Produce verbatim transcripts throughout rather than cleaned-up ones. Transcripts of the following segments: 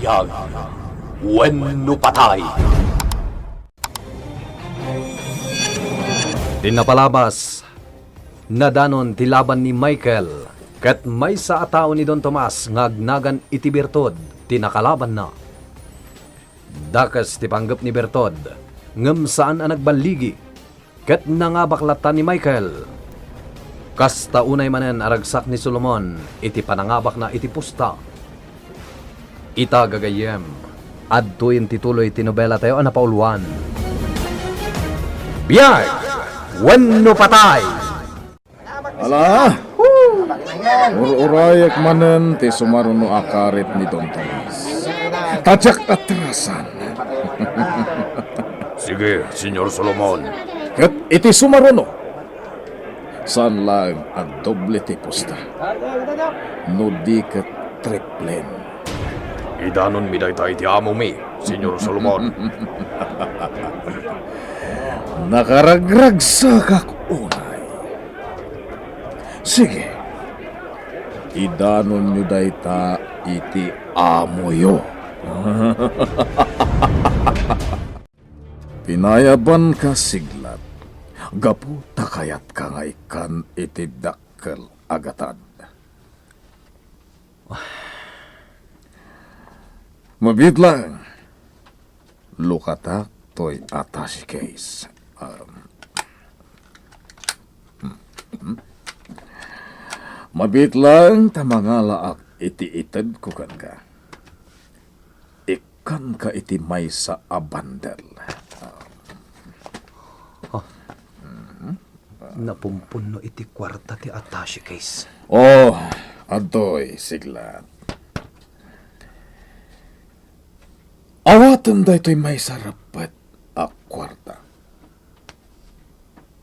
Tag wenno patay. Ti napalabas, nadanon ti laban ni Michael, ket maysa a tao ni Don Tomas nga agnagan iti Bertod ti nakalabanna. Dakes ti panggep ni Bertod, ngem saan a nagballigi. Ket nangabak latta ni Michael. Kasta unay manen a ragsak ni Solomon iti panangabakna iti pusta. Ita, gagayyem, adtoyen ti tuloy ti nobelatayo a napauluan. Biag wenno patay! Ala, ur-urayek manen ti sumaruno a karit ni Don Tomas. Ta diak atrasan. Sige, Señor Solomon. Ket iti sumaruno, saan laeng a doble ti pusta, no di ket triplen. Idanonmi dayta iti amomi, Señor Solomon. Nakaragragsakak unay. Sige, idanonyo dayta iti amoyo. Pinayabanka, Siglat, gapu ta kayatka nga ikkan iti dakkel a gatad. Mabiit laeng, lukatak toy attache case. Um, hmm, hmm. Mabiit laeng ta mangalaak iti itedko kenka. Ikkanka iti maysa a bandel. Ah. Hmm. Napumpunno iti kuarta ti attache case. Oh, adtoy, Siglat. Awaten daytoy maysa reppet a kuarta.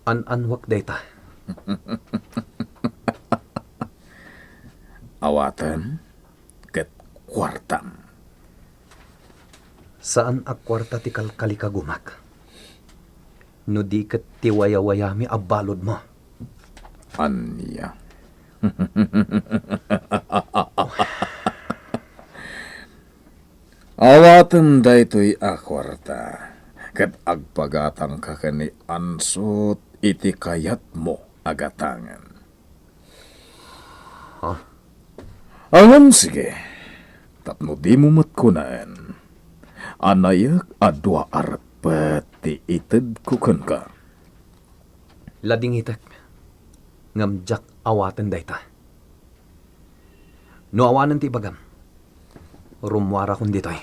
An-anwak dayta. Awaten ket kuartam. Saan a kuarta ti kalkalikagumak. No di ket ti wayawayami a baludmo. Ania? Awaten daytoy a kuarta, ket agpagatangka ken ni Ansot iti kayatmo a gatangen. Ha? Ngem sige, tapno dimo met kunaen, anayek a dua a reppet ti itedko kenka. Ladingitek, ngem diak awaten dayta. No awanen ti ibagam, rummuarakon ditoy.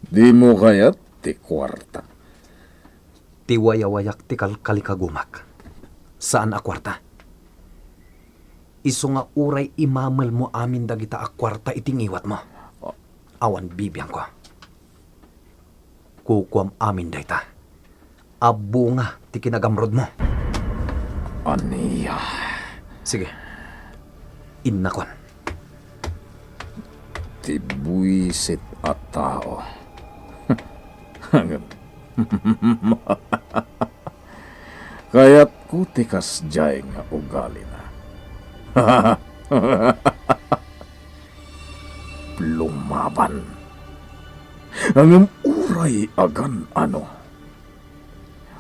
Dimo kayat ti kuarta? Ti wayawayak ti kalkalikagumak. Saan a kuarta. Isu nga uray imamelmo amin dagita a kuarta iti ngiwatmo, awan bibiangko. Kukuam amin dayta a bunga ti kinagamrodmo. Ania? Sige. Innakon. Ti buisit a tao. Kayatko ti kasdiay nga ugalina. Lumaban. Ngem uray agan-ano,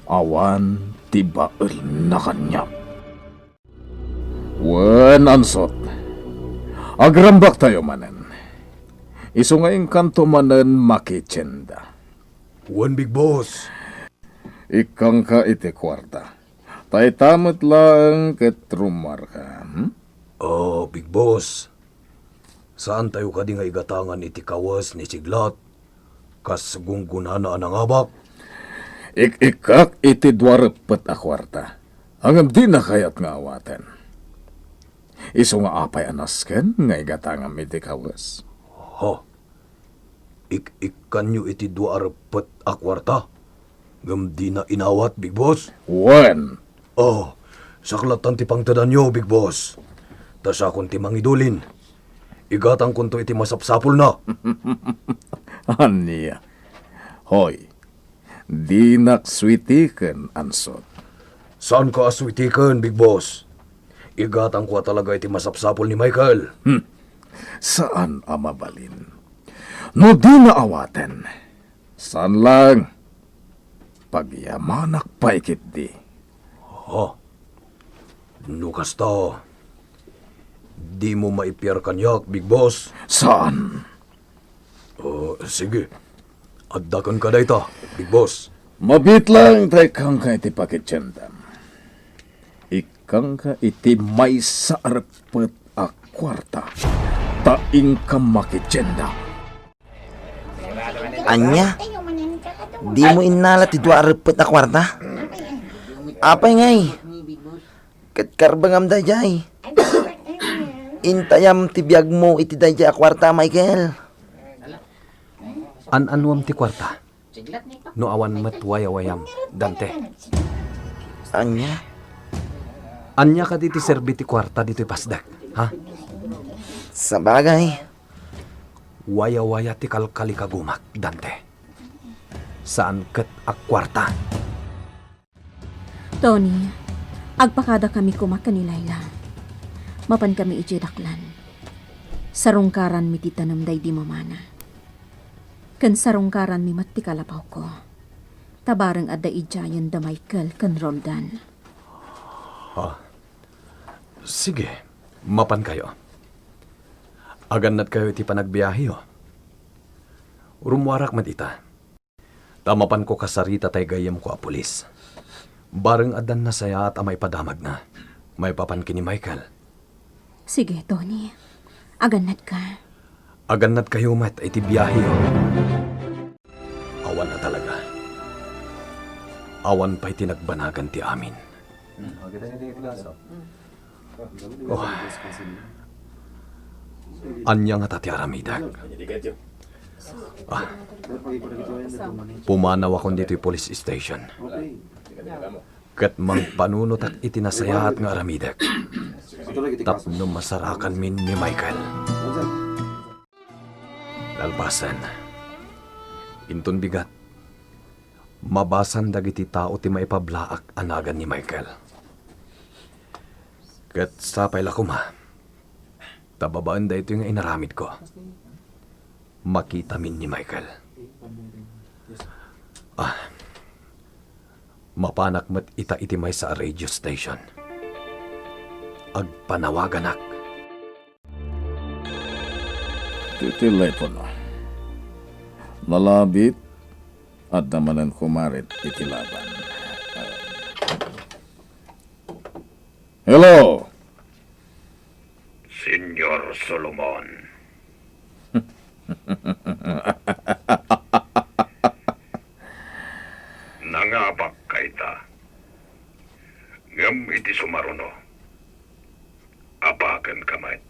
awan ti baelna kaniak. Wen, Ansot, agrambaktayo manen. Isu nga inkanto manen makitienda. Wen, Big Boss. Ikkanka iti kuarta. Ta ita met laeng ket rummuarka, hmm? Ah, Big Boss. Saantayo kadi nga igatangan iti kawes ni Siglat, kas gunggonana a nangabak? Ik-ikkak iti dua reppet a kuarta, ngem dina kayat nga awaten. Isu nga apay a nasken nga igatangam iti kawes? Ha? Ik-ikkanyo iti dua a reppet a kuarta, ngem dina inawat, Big Boss? Wen. Oh, saklatan ti pangtedanyo, Big Boss. Ta siakon ti mangidulin. Igatangkonto iti masapsapulna. Ania? Hoy, dinak suitiken, Ansot. Saanka a suitiken, Big Boss. Igatangko a talaga iti masapsapul ni Michael. Hmm. Saan a mabalin. No dina awaten, saan lang. Pagyamanak pay ketdi. Ha? No kasta, dimo maipiar kaniak, Big Boss? Saan? Oh, sige. Adda kenka dayta, Big Boss. Mabiit lang ta ikkangka iti pakitiendam. Ikkangka iti maysa a reppet a kuarta. Ta inka makitienda. Ania? Dimo innala ti dua a reppet a kuarta? Apay ngay? Ket karbengam daydiay. Intayam ti biagmo iti daydiay a kuarta, Michael. An-anuem ti kuarta? No awan met wayawayam, Dante. Ania? Ania kadi ti serbi ti kuarta ditoy pasdek, ha? Sabagay. Wayawaya ti kalkalikagumak, Dante. Saan ket a kuarta. Tony, agpakadakami koma ken ni Laila. Mapankami idiay daklan. Sarungkaranmi ti tanem daydi mamana. Ken sarungkaranmi met ti kalapawko. Ta bareng adda idiayen da Michael ken Roldan. Ah, sige, mapankayo. Agannadkayo iti panagbiaheyo. Rummuarak met ita. Ta mapanko kasarita tay gayyemko a pulis. Bareng addan nasayaat a maipadamagna maipapan ken ni Michael. Sige, Tony. Agannadka. Agannadkayo met iti biaheyo. Awan a talaga. Awan pay ti nagbanagan ti amin. Oh. Ania ngata ti aramidek? Ah. Pumanawakon ditoy police station. Ket mangpanunotak iti nasayaat nga aramidek tapno masarakanmi ni Michael. Nalpasen, inton bigat, mabasan dagiti tao ti maipablaak a nagan ni Michael. Ket sapay la koma, ta babaen daytoy nga inaramidko, makitamin ni Michael. Ah, mapanak met ita iti maysa a radio station. Agpanawaganak. Ti telepono. Nalabit, adda manen kumarit iti laban. Hello? Señor Solomon. Nangabak kayta. Ngem iti sumaruno, abakenka met.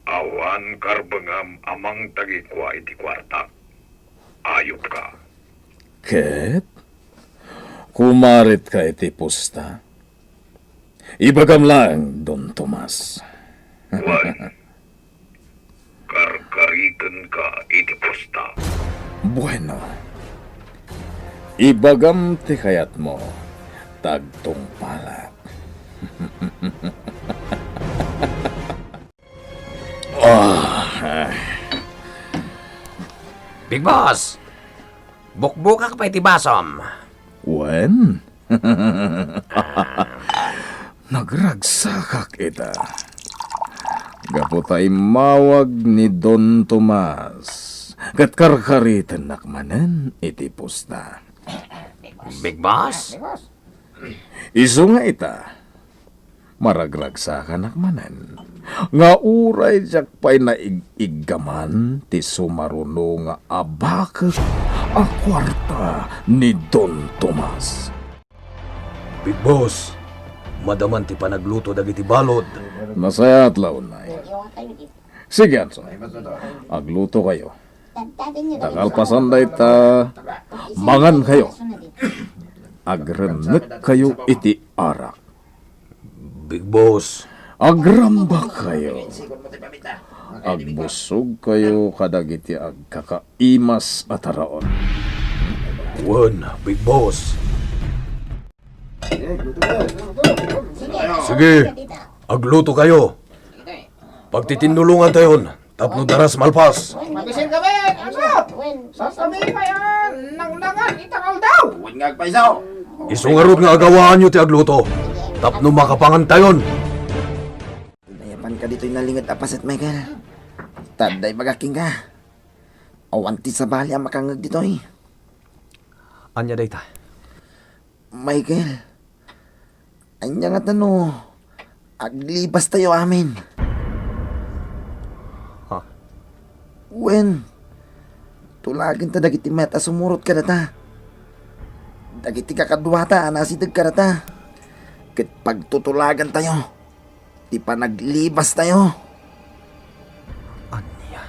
Awan karbengam a mangtagikua iti kuartak. Ayupka. Ket? Kumaritka iti pusta? Ibagam laeng, Don Tomas. Wen, karkaritenka iti pusta. Bueno. Ibagam ti kayatmo, ta agtungpalak. Ah. Big Boss! Bukbukak pay ti basom. Wen? Nagragsakak ita. Gapu ta immawag ni Don Tomas, ket karkaritennak manen iti pusta. Big Boss? Isu nga ita, maragragsakanak manen nga uray diak pay naig-iggaman ti sumaruno nga abakek a kuarta ni Don Tomas. Big Boss, madaman ti panagluto dagiti balud. Nasayaat la unay. Sige, Anson. Aglutokayo. Ta kalpasan dayta, mangankayo. Agrennekkayo iti arak. Big Boss. Agrambakayo. Agbusogkayo kadagiti agkakaimas a taraon. Wen, Big Boss. Sige, aglutokayo. Pagtitinnulongantayon tapno daras malpas. Mabisin kami, ano? Saan kami kaya nangnangan itang aldaw? Wen nga agpayso. Isu ngarud nga agawaanyo ti agluto tapno makapangantayon. Nayapan ka ditoy nalinged a paset, Michael. Ta adda ibagak kenka. Awan ti sabali a makangngeg ditoy. Ania dayta? Michael, ania ngata no aglibastayo amin? Ha? Wen, tulagenta dagiti mayat a sumurot kadata. Dagiti kakaduata a nasideg kadata. Ket pagtutulagantayo ti panaglibastayo. Ania?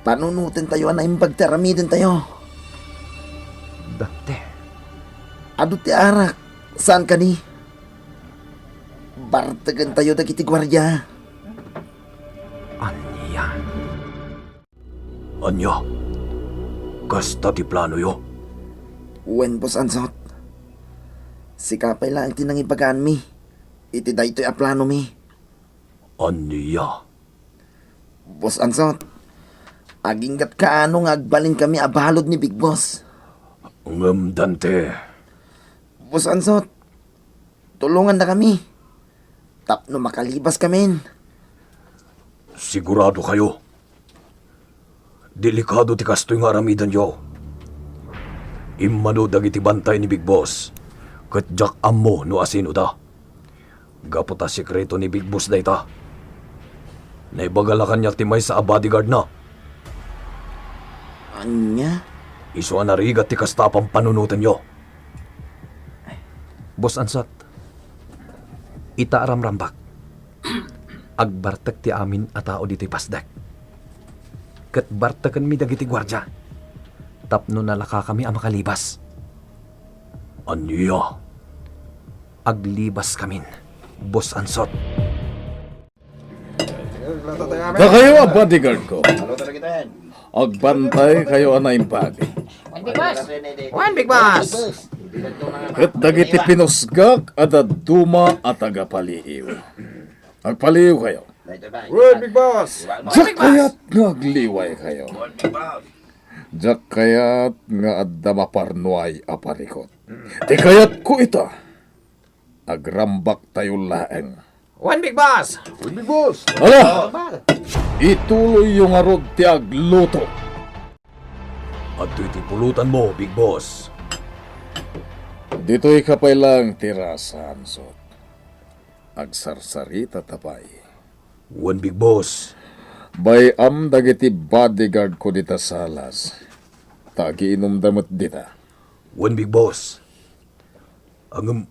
Panunotentayo a naimbag ti aramidentayo. Dante. Adu ti arak, saan kadi? Bartegentayo dagiti guardia. Ania? Ania? Kasta ti planoyo? Wen, Boss Ansot. Sika pay laeng ti nangibagaanmi iti daytoy a planomi. Ania? Boss Ansot, aginggat kaano nga agbalinkami a balud ni Big Boss? Ngem, Dante. Boss Ansot, tulongannakami tapno makalibaskamin. Sigurado kayo? Delikado ti kastoy nga aramidenyo. Immano dagiti bantay ni Big Boss, ket diak ammo no asinoda. Gapu ta sekreto ni Big Boss dayta. Naibaga la kaniak ti maysa a bodyguardna. Ania? Isu a narigat ti kasta a pampanunotenyo. Boss Ansot, ita a ramrambak, agbartek ti amin a tao ditoy pasdek. Ket bartekenmi dagiti guardia tapno nalakakami a makalibas. Ania? Aglibaskamin, Boss Ansot. Dakayo a bodyguard ko, agbantay kayo a naimbag. Wen, Big Boss! Wen, Big Boss! Ket dagiti pinusgak a dadduma a tagapaliiw. Agpaliiw kayo. Wen, Big Boss! Diak kayat nga agliway kayo. Diak kayat nga adda maparnuay a parikot. Ti kayatko ita, agrambaktayo laeng. Wen, Big Boss! Wen, Big Boss! Ala! Ituloyyo ngarud ti agluto. Adtoy ti pulutanmo, Big Boss. Ditoy ka pay laeng ti rasa, Ansot. Agsarsarita ta pay. Wen, Big Boss. Bay-am dagiti bodyguard ko dita salas, ta agiinumda met dita. Wen, Big Boss. Ngem,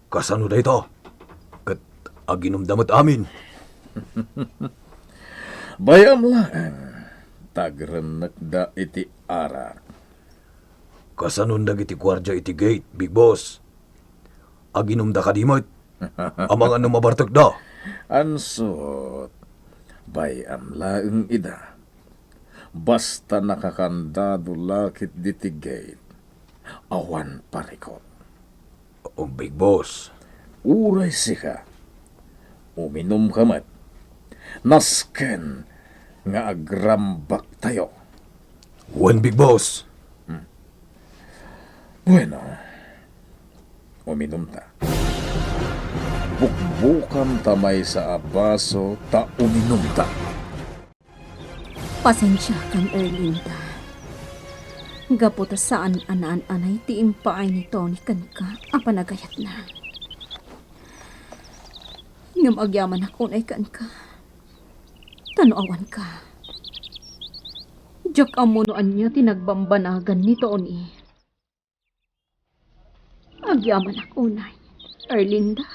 kasano dayta? Ket aginumda met amin. Bay-am laeng, ta agrennekda iti arak. Kasanon dagiti guardia iti gate, Big Boss? Aginumda kadi met? Amangan no mabartekda? Ansot, bay-am laeng ida. Basta nakakandado la ketdi ti gate, awan parikot. O, Big Boss. Uray sika, uminumka met. Nasken nga agrambaktayo. Wen, Big Boss. Hmm. Bueno, uminumta. Bukbukamta maysa a baso ta uminumta. Pasensiakan, Erlinda. Gapu ta saan a naan-anay ti impaay ni Tony kenka a panagayatna. Ngem agyamanak unay kenka. Ta no awanka, diak ammo no ania ti nagbambanagan ni Tony. Agyamanak unay, Erlinda.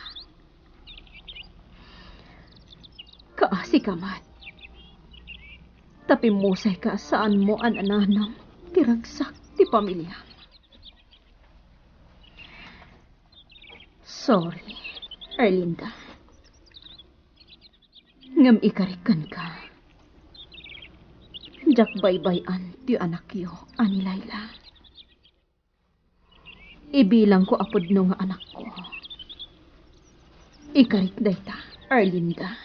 Kaasika met. Ta pimmusayka a saanmo a nananam ti ragsak ti pamiliam. Sorry, Erlinda. Ngem ikarik kenka. Diak baybay-an ti anakyo a ni Laila. Ibilangko a pudno nga anakko. Ikarik dayta, Erlinda.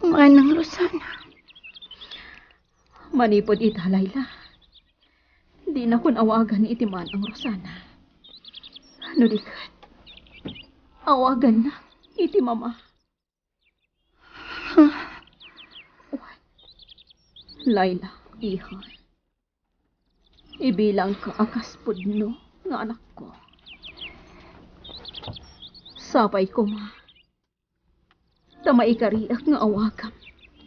Manang Rosana. Manipud ita, Laila, dinakon awagan iti Manang Rosana. No di ket, awaganna iti Mama. Wen, Laila, iha. Ibilangka a kas pudno nga anakko. Sapay koma ta maikariak nga awagam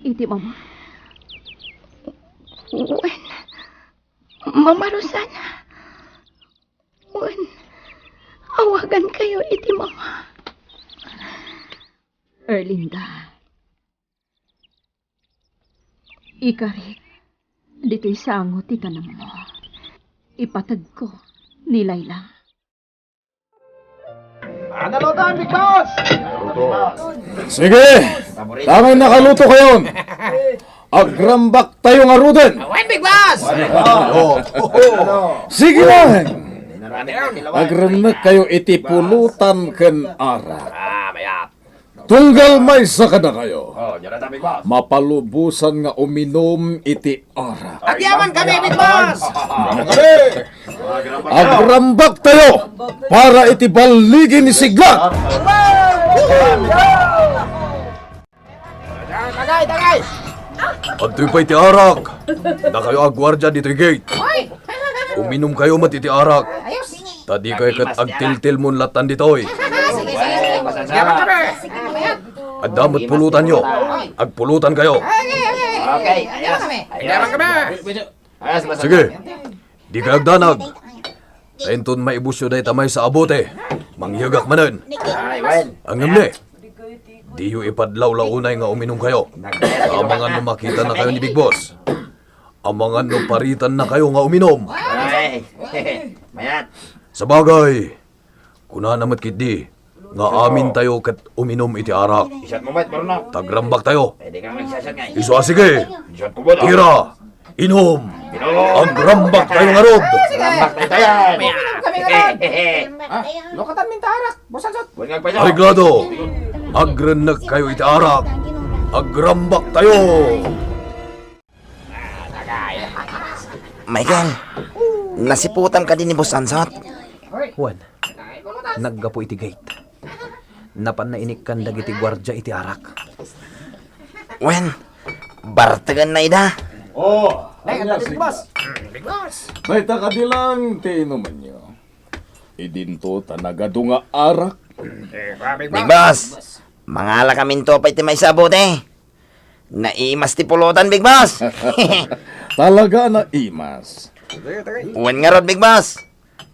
iti Mama. Wen, Mama Rosana. Wen, awagankayo iti Mama. Erlinda, ikarik ditoy sango ti tanemmo. Ipatagko ni Laila. Ano luto, Big Boss? Sige! Tangay nakaluto kayon! Agrambak tayo nga ruden! Wen, Big Boss! Sige lang! Agrennek kayo iti pulutan ken arak. Ah, mayat. Tunggal maysa kadakayo, oh, diyan na tayo, Big Boss. Mapalubosan nga uminom iti arak. Agyaman kami, Big Boss! Agrambak tayo para iti balligi ni Sigla. Tagay, tagay! Adtoy pay ti arak. Dakayo agguardia ditoy gate. Uminom kayo met iti arak. Ayos. Ta dikay ket agtiltilmon lattan ditoy. Sige, sige, sige. Sige, sige. Adda met pulutanyo. Agpulutan kayo. Okay, ayos. Sige, sige. Ayos, basta. Sige. Dikay agdanag. Ta inton maibusyo dayta maysa a bote, mangyegak manen. Ay, wen. Ngem ne, diyo ipadlawlaw unay nga uminom kayo. Amangan no makitannakayo ni Big Boss. Amangan no paritannakayo nga uminom. Ay, mayat. Sabagay, kunana met ketdi nga amintayo ket uminom iti arak. Isat mo met, Bruno. Tagrambak tayo. Pwede kang magsasat nga. Isu a sige. Isat ko ba? Tira. Inom. Inom. Agrambak tayo ngarud. Agrambak tayo, tayan. Inom kami ngarud. Ah, lukatan min ta arak. Boss Ansot. Buwan nga agpaiso. Arreglado. Agrennek kayo iti arak. Agrambak tayo. Michael, nasiputam kadi ni Boss Ansot? Wen, naggapu iti gate. Napanna inikkan dagiti guardia iti arak. Wen, bartegenna ida. Oh, Nay, ania, ania, Big Boss. Big Boss. Dayta kadi lang ti inumenyo. Idinto ta nagadu nga arak. Eh, Big Boss. Big Boss, mangalakaminto pay ti maysa a bote. Naimas ti pulutan, Big Boss. Talaga naimas. Wen ngarud, Big Boss.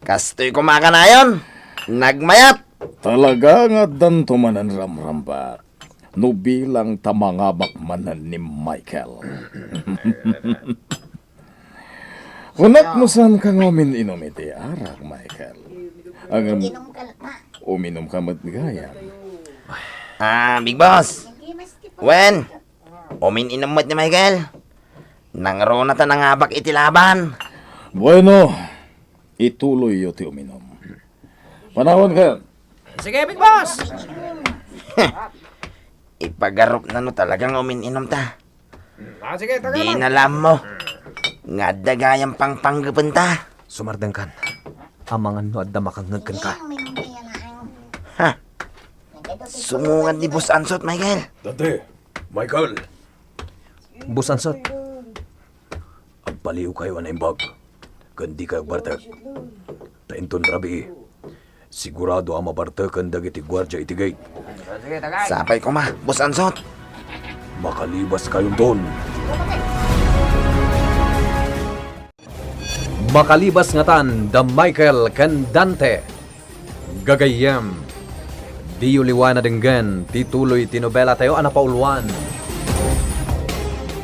Kastoy koma kanayon. Nagmayat. Talaga nga addanto manen ramrambak. No bilang ta mangabak manen ni Michael. Kunak no saan ka nga umin-inom iti arak, Michael. Ngem, uminom ka met gayam. Ah, Big Boss. Wen, umin-inom met ni Michael. Nangruna ta nangabak iti laban. Bueno, ituloyyo ti uminom. Panawan ka. Sige, Big Boss! Ipagarupna no talaga nga umin-inom ta. Ah, sige, taga. Di na lammo. Nga adda gayam pangpanggepen ta. Sumardengkan. Amangan no adda makangngeg kenka. Ha? Sumungad ni Boss Ansot, Michael. Dante, Michael. Boss Ansot. Agpaliwkayo a naimbag, ken dikayo agbartek. Ta inton rabii, sigurado a mabarteken dagiti guardia iti gate. Sapay koma, Boss Ansot. Makalibas kayonton. Makalibas ngatan da Michael ken Dante. Gagayyem, diyo liwa na denggen ti tuloy ti nobelatayo a napauluan,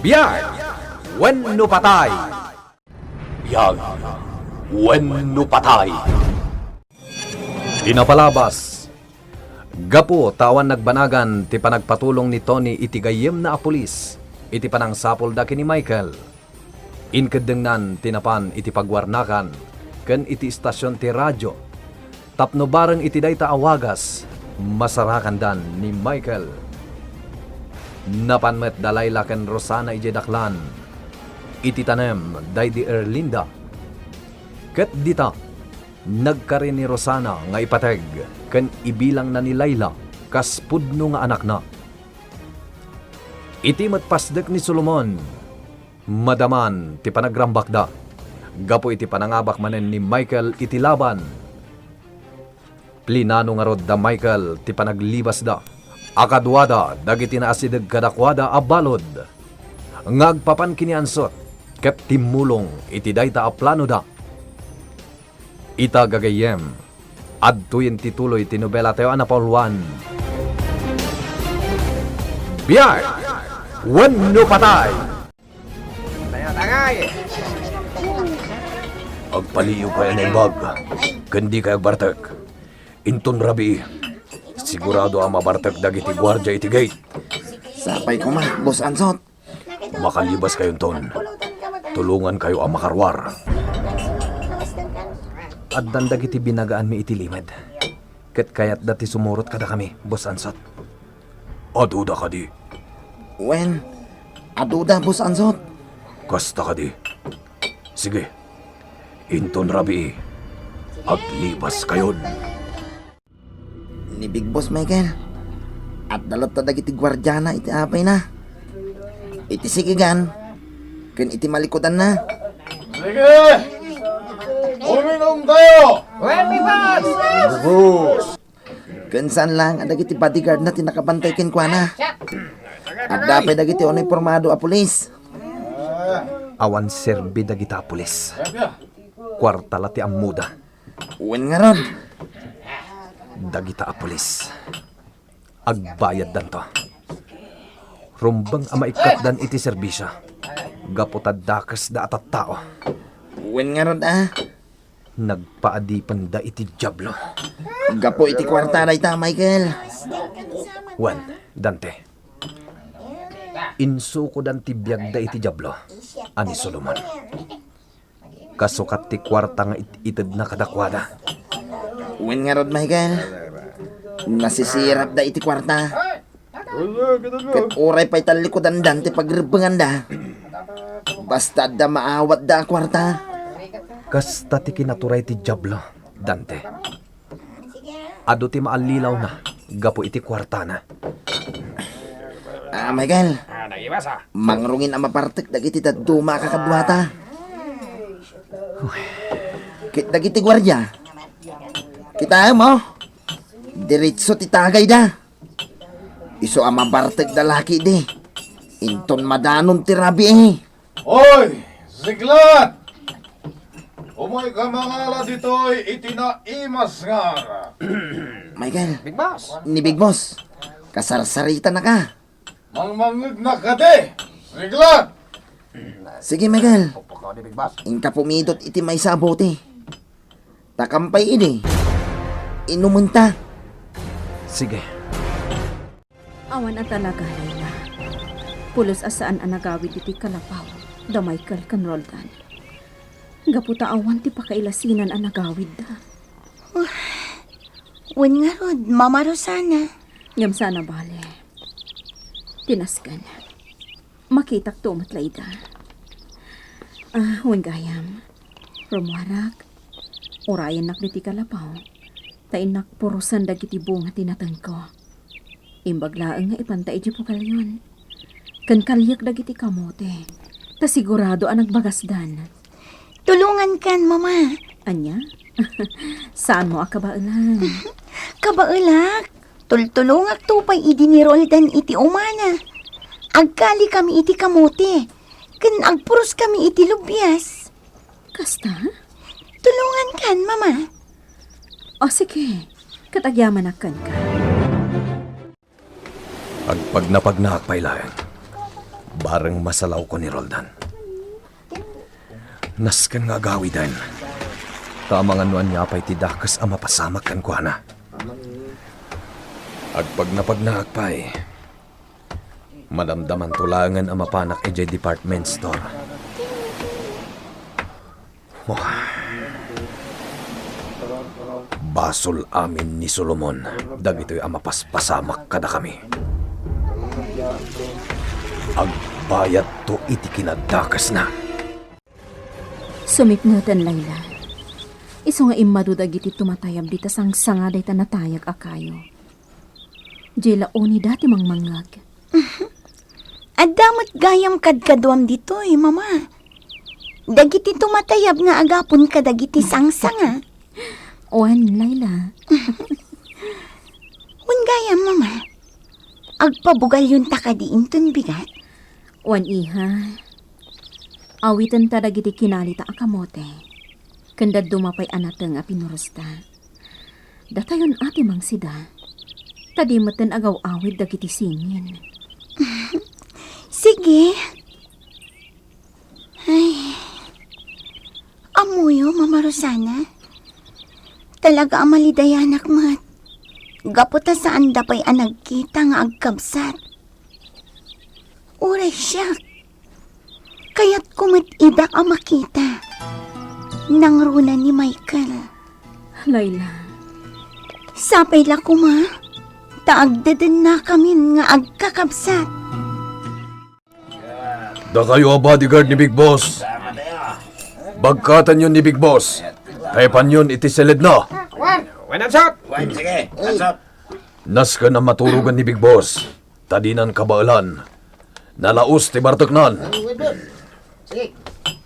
Biag wenno Patay. Biag wenno Patay. Ti napalabas, gapu ta awan nagbanagan ti panagpatulong ni Tony iti gayyemna a pulis iti panangsapulda ken ni Michael. Inkeddengnan ti napan iti paguarnakan ken iti istasion ti radio tapno bareng iti dayta a wagas, masarakandan ni Michael. Napan met da Laila ken Rosana idiay daklan iti tanem daydi Erlinda. Ket dita, nagkari ni Rosana nga ipateg ken ibilangna ni Laila kas pudno nga anakna. Iti met pasdek ni Solomon, madaman ti panagrambakda gapu iti panangabak manen ni Michael iti laban. Plinano ngarud da Michael ti panaglibasda a kaduada dagiti naasideg kadakuada a balud nga agpapan ken ni Ansot ket timmulong iti dayta a planoda. Ita gagayyem, adtoyen ti tuloy ti nobelatayo a napauluan, Biag wenno Patay! Agpaliiwkayo a naimbag, ken dikayo agbartek. Inton rabii, sigurado a mabartek dagiti guardia iti gate. Sapay koma, Boss Ansot. Makalibaskayonton, tulongankayo a makaruar. Addan dagiti binagaanmi iti limed, ket kayatda ti sumurot kadakami, Boss Ansot. Aduda kadi? Wen, aduda, Boss Ansot. Kasta kadi? Sige, inton rabii, aglibaskayon. Ni Big Boss Michael, adda latta dagiti guardiana iti apayna, iti sigigan, ken iti malikudanna. Sige! Uminumtayo! Wen, Big Boss! Big Boss! Ken saan laeng a dagiti bodyguardna ti nakabantay kenkuana. Adda pay dagiti unipormado a pulis. Awan serbi dagita a pulis. Kuarta la ti ammoda. Wen ngarud, dagita a pulis, agbayaddanto. Rumbeng a maikkatdan iti serbisio gapu ta dakesda a tattao. Wen ngarud a. Nagpaadipenda iti Diablo. Gapu iti kuarta dayta, Michael. Wen, Dante. Insukodan ti biagda iti Diablo a ni Solomon. Kasukat ti kuarta nga it-itedna kadakuada. Wen ngarud, Michael, nasisirapda iti kuarta. Ket uray pay tallikudanda ti pagrebbenganda, basta adda maawatda a kuarta. Kasta ti kinaturay ti Diablo, Dante. Adu ti maallilawna gapu iti kuartana. Ah, Michael. Ah, nagibasa. Mangrungin a mabartek dagiti dadduma a kakaduata. Ket dagiti guardia, kitaem, oh. Diretso ti tagayda. Isu a mabartekda la ketdi. Inton madanon ti rabii. Oy, Ziglat! Umayka mangala ditoy iti naimas nga ara. Michael. Big Boss! Ni Big Boss, kasarsaritanaka. Mangmangngegna kadi, Ziglat! Sige, Michael. Pupukno ni Big Boss. Inka pumidot iti maysa a bote. Ta kampay idi, inumenta. Sige. Awan a talaga, Laila. Pulos a saan a nagawid iti kalapaw da Michael ken Roldan. Gapu ta awan ti pakailasinan a nagawidda. Wen ngarud, Mama Rosana. Ngem saan a bale. Ti nasken. Makitakto met la ida. Ah, wen gayam. Rumuarak. Urayennak diti kalapaw. Ta innak purosan dagiti bunga ti natengko. Imbag laeng nga ipanta idiay pugalyon. Ken kaliek dagiti kamote. Ta sigurado a nagbagasdan. Tulongankan, Mama. Ania? Saanmo a kabaelan? Kabaelak. Tultulongakto pay idi ni Roldan iti umana. Agkalikami iti kamote, ken agpuroskami iti lubias. Kasta? Tulongankan, Mama. O, sige. Ket agyamanak kenka. Agpagnapagnaak pay laeng. Bareng masalawko ni Roldan. Nasken nga agawiden. Ta amangan no ania pay ti dakes a mapasamak kenkuana. Agpagnapagnaak pay. Madamdamanto laengen a mapanak idiay department store. Basol amin ni Solomon dagitoy a mapaspasamak kadakami. Agbayadto iti kinadakesna. Sumipngetan, Laila. Isu nga immadu dagiti tumatayab dita sangsanga dayta natayag a kayo. Diay la unay dati mangmangngeg. Adda met gayam kadkaduam ditoy, Mama. Dagiti tumatayab nga agapon kadagiti sangsanga. Wen, Laila. Wen gayam, Mama. Agpabugalyonta kadi inton bigat? Wen, iha. Awitenta dagiti kinalita a kamote. Ken dadduma pay a nateng a pinurosta. Datayon a ti mangsida. Ta di metten agaw-awid dagiti singin. Sige. Ay. Ammoyo, Mama Rosana? Talaga a malidayanak met. Gapu ta saanda pay a nagkita nga agkabsat. Uray siak. Kayatko met ida a makita. Nangruna ni Michael. Laila. Sapay la koma, ta agdedennakamin nga agkakabsat. Dakayo a bodyguard ni Big Boss. Bagkatenyon ni Big Boss. Taypanyon iti seledna. Wen, wen, ansot! Wen, sige, ansot! Nasken a maturogen ni Big Boss. Ta dinan kabaelan. Nalaos ti barteknan. Ay, wait, wait. Sige.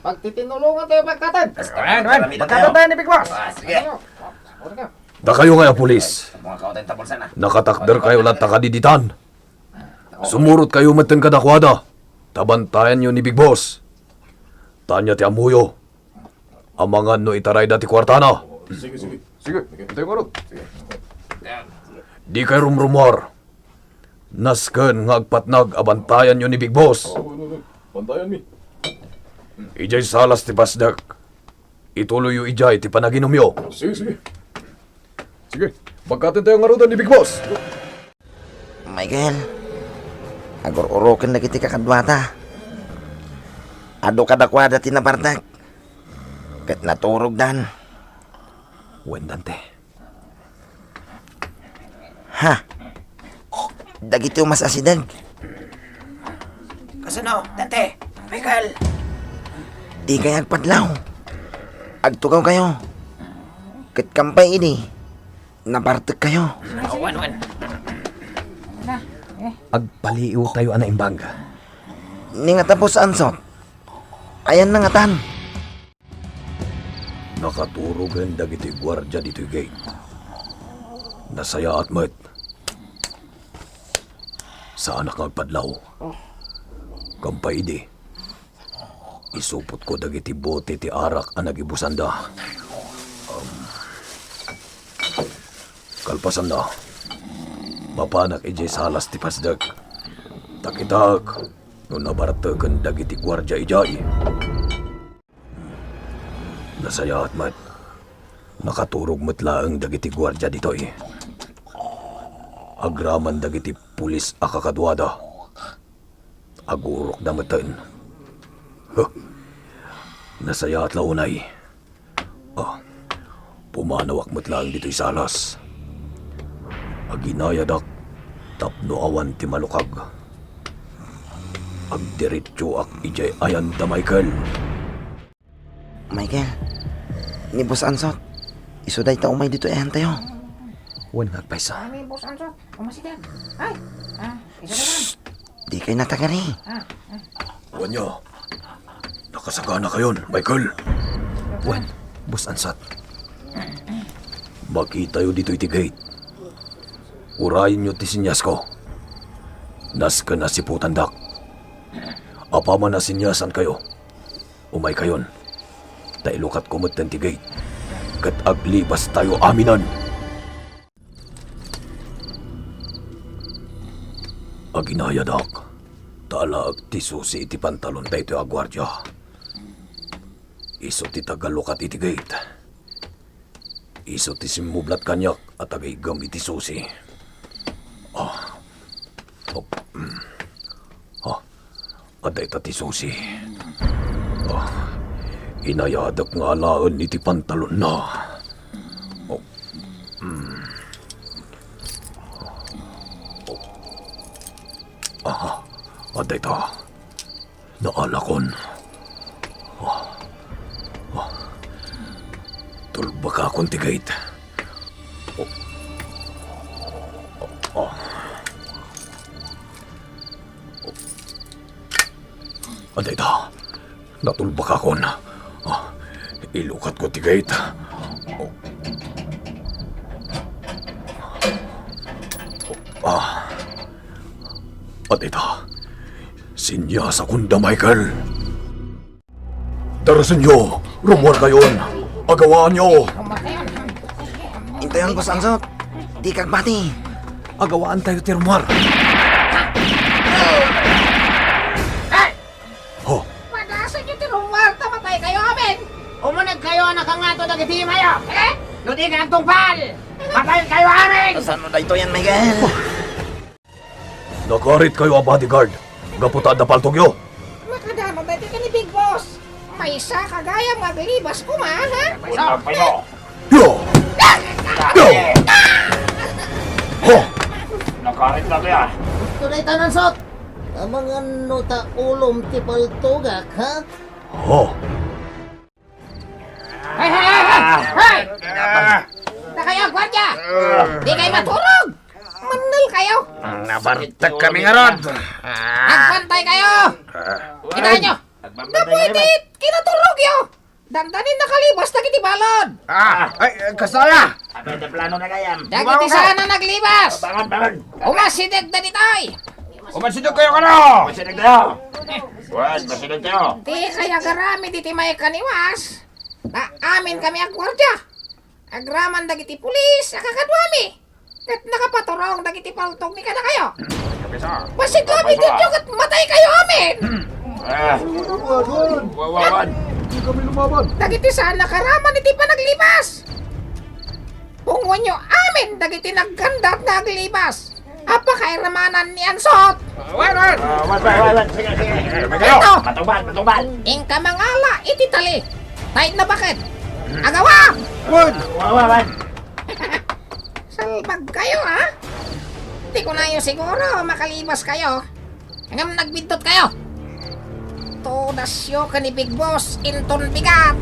Pagtitinulongan tayo pagkatan. Wen, wen. Pagkatan tayo ni Big Boss. Ah, sige. Ano? Ano ka? Dakayo nga a pulis. Mga kautay, tapol sana. Nakatakder kayo latta kadi ditan. Sumurot kayo metten kadakuada. Ta bantayanyo ni Big Boss. Tanya ti ammoyo. Amangan no itarayda ti kuartana. Sige, sige. Sige, itayo ngarud. Sige. Di kayo rumrumuar. Nasken nga agpatnag a bantayanyo ni Big Boss. Oh, no, no. Bantayan mi. Idiay salas ti pasdek. Ituloyyo idiay ti panaginumyo. Sige, sige. Sige, bagkaten tayo ngaruden ni Big Boss. Michael, agur-uroken dagiti kakaduata. Adu kadakuada ti nabartek, ket naturogdan. Wen, Dante. Ha? Dagiti umas asideg. Kasano, Dante? Michael? Di kayo agpadlaw. Agtugaw kayo. Ket kampay idi, nabartek kayo. Awan, wan. Agpaliiw tayo a naimbag. Ni nga tapos ansot. Ayan na ngatan. Nakaturogen dagiti guardia ditoy gate. Nasayaat met. Saanak nga agpadlaw. Kampay idi, isupotko dagiti bote ti arak a nagibusanda. Um, kalpasanna, mapanak idiay salas ti pasdek. Ta kitak no nabarteken dagiti guardia idiay. Nasayaat met. Nakaturog met laeng dagiti guardia ditoy. Agraman dagiti pulis a kakaduada. Agurokda meten. Huh. Nasayaat la unay. Ah, pumanawak met laeng ditoy salas. Aginayadak tapno awan ti malukag. Agdiretsoak idiay ayanda, Michael. Michael, ni Boss Ansot, isu dayta umay ditoy ayantayo. Wen nga agpayso. Ay, ni Boss Ansot, umasigan. Ay, ah, isa na lang. Di kayo natagari. Ah, ah. Wen nyo, nakasagana kayon, Michael. Wen, Boss Ansot. Makitayo ditoy ti gate. Urayen nyo ti sinyas ko. Nasken a siputandak. Apaman a sinyasan kayo, umay kayon. Ta ilukatko metten ti gate. Ket aglibas tayo aminen. Aginayadak, ta alaek ti susi iti pantalon daytoy a guardia. Isu ti tagalukat iti gate. Isu ti simmublat kaniak a tagaiggem iti susi. Ah. Oh. Mm. Ah. Adda ita ti susi. Ah. Inayadek nga alaen iti pantalonna. Oh. Mm. Oh. Ah. Dayta, naalakon. Ah, ah. Tulbakakon ti gate. Oh. Ah. Adayta, natulbakakon. Ah, ilukatko ti gate. Ah. Adayta, siniasakon da, Michael. Darasenyo, rumuarkayon. Agawaanyo. Intayon, Boss Ansot. Dika agbati. Agawaantayo ti rumuar. Hey! Ho. Padasenyo ti rumuar ta mataykayo amin. Umunegkayo a nakangato dagiti imayo. Eh? No dika agtungpal, mataykayo amin. Saan no daytoy yan, Michael? Nakaritkayo a bodyguard gapu ta adda paltogyo. Makadama daytoy ken ni Big Boss. Maysa ka gayam nga aglibas koma, ha? Yo! Yo! Ho! Nakarit na kaya? Gusto na itanan, Sot. Amangan no ta ulom ti paltogak, ha? Ho! Hey, hey, hey, hey! Hey! Dakayo, gwardiya! Di kayo maturog! Mannel kayo! Nabartek kami ngarud! Agbantay kayo! Kita nyo! Gapu iti kinaturogyo! Dandanin nakalibas dagiti balon! Ah, ay, kasaya! Abay, da plano na gayam. Dagiti sana naglibas! Bangan, bangan! Umasideg da ditoy! Umasideg kayo kano! Umasideg kayo! Wan, masideg kayo! Di kaya garami diti may kaniwas? Ta amin kami agguardia. Agraman dagiti pulis a kakaduami. Ket nakapaturong dagiti paltog ni kadakayo. Basit labi dito ket matay kayo amin. Ah. Wawan. Di kami lumaban. Dagiti saan nakaraman iti panaglibas. Pungonyo amin dagiti naggandat nga aglibas. Apakairamanan ni Ansot. Wan, wan. Ah, wan, wan, wan, wan. Sige, sige. Ito. Matubal, matubal. Inka mangala iti tali. Tayo na bakit? Agawa! Wan. Wan, wan, wan. Salbag kayo, ha? Di ko nayo siguro makalibas kayo. Ngem nagbiddut kayo. Tudasyo ken ni Big Boss, inton bigat.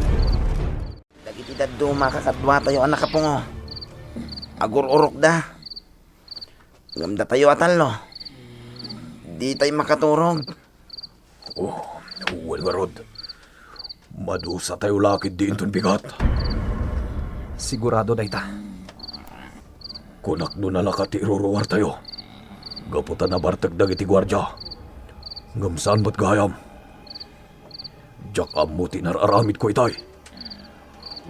Dagiti dadduma kakaduatayo a nakapungo, agur-urokda. Ngem datayo a tallo, ditay makaturog. Oh, wen ngarud. Madusatayo la ketdi inton bigat. Sigurado dayta. Kunak no nalaka ti iruruartayo. Gapu ta nabartek dagiti guardia. Ngem saan met gayam. Diak ammo ti inar-aramidko itay.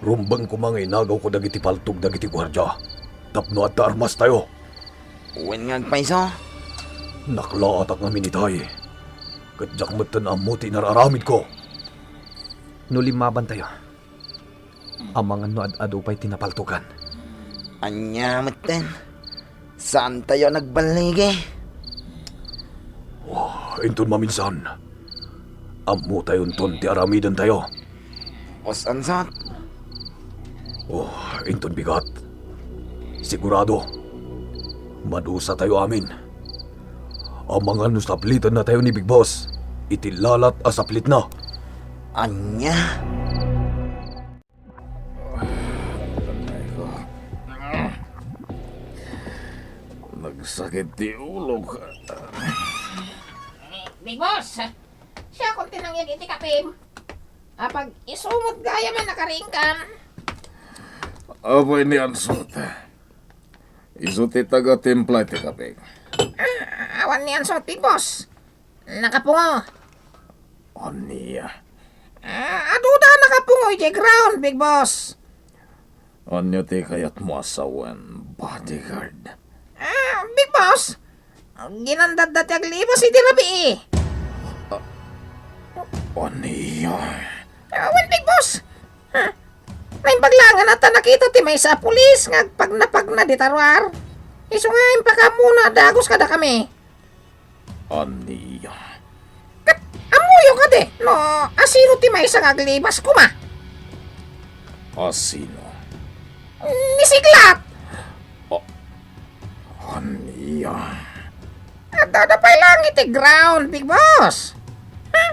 Rumbeng koma nga inagawko dagiti paltog dagiti guardia tapno adda armastayo. Wen nga agpayso? Naklaatak ngamin itay, ket diak metten ammo ti inar-aramidko. No limmabantayo, amangan no ad-adu pay ti napaltogan. Ania metten? Saantayo a nagballigi? Oh, inton maminsan, ammotayonton ti aramidentayo. Os ansat? Oh, inton bigat. Sigurado, madusatayo amin. Amangan no saplitennatayo ni Big Boss iti lalat a saplitna. Ania? Aray ko. Nagsakit ti ulok. Big Boss, siakon ti nangyeg iti kapim. Apag isu met gayam a nakariingkan. Apay ni Ansot? Isu ti taga-timpla iti kape. Ah, awan ni Ansot, Big Boss. Nakapungo. Ania? Ah, aduda a nakapungo idiay ground, Big Boss. Ania ti kayatmo a sawen, bodyguard? Ah, Big Boss, ginandadda ti aglibas idi rabii. Ah, ania? Ah, wen, Big Boss. Ah, naimbag laeng ta nakita ti maysa a pulis nga agpagnapagna dita ruar. Isu nga impakaammoda a dagus kadakami. Ania? Ket ammoyo kadi no asino ti maysa nga aglibas koma? Asino? Ni Siglat! A-, ania? Adda Adda pay laeng iti ground, Big Boss. Ha?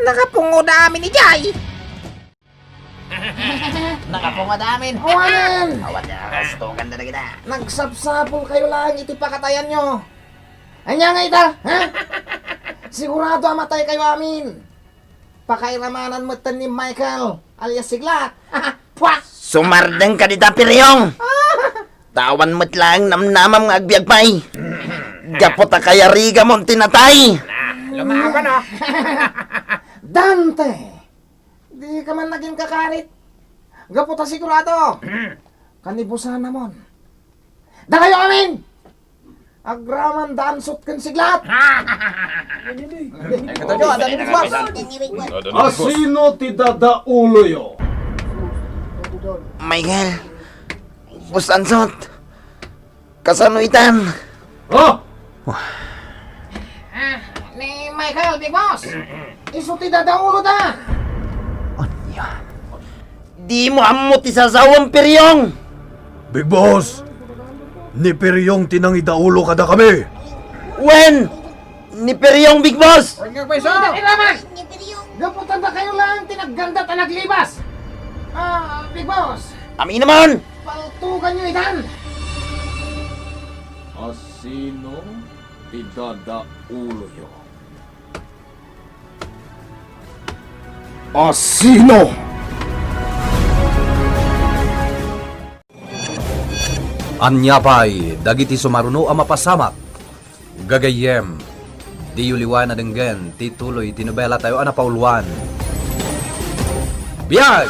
Nakapungoda amin idiay. Nakapungoda amin. Awanen! Awan na, kastugan na kita. Nagsapsapul kayo laeng iti pakatayanyo. Ania nga ita, ha? Sigurado a matay kayo amin. Pakairamanan metten ni Michael alias Siglat. Pwak! Sumardeng ka dita, Piryong! Tawan met laeng namnamam nga agbiag pay. Gapu ta kayarigamon ti natay. Lumaban, oh. Dante! Di ka man naging kakarit. Gapu ta sigurado. Kanibusanamon. Dakayo amin! Agraman dansot ken Siglat! Asino ti dadauloyo? Michael, Boss Ansot, kasano itan? Ha? Ah, ni Michael, Big Boss! Isu ti dadaulo ta! Ania? Dimo ammo ti sasawem, Piryong! Big Boss! Ni Piryong ti nangidaulo kadakami! Wen! Ni Piryong, Big Boss! Wen nga pweso! Iraman! Gapu ta dakayo laeng ti naggandat a naglibas! Ah, Big Boss! Aminamon! Paltuganyo itan! Asino ti dadauloyo? Asino? Ania pay dagiti sumaruno a mapasamak? Gagayyem, diyo liwan a denggen ti tuloy ti nobelatayo a napauluan. Biag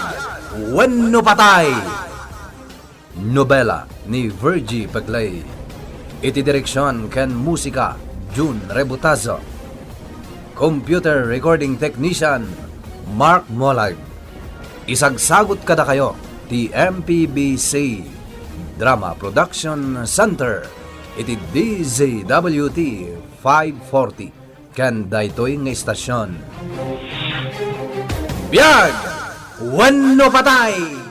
wenno patay! Nobela ni Virgie Peclay. Iti direksion ken musika, Jun Rebutazo. Computer recording technician, Mark Molag. Isagsagut kadakayo ti M P B C Drama Production Center iti D Z W T five forty ken daytoy nga istasion. Biag wenno patay!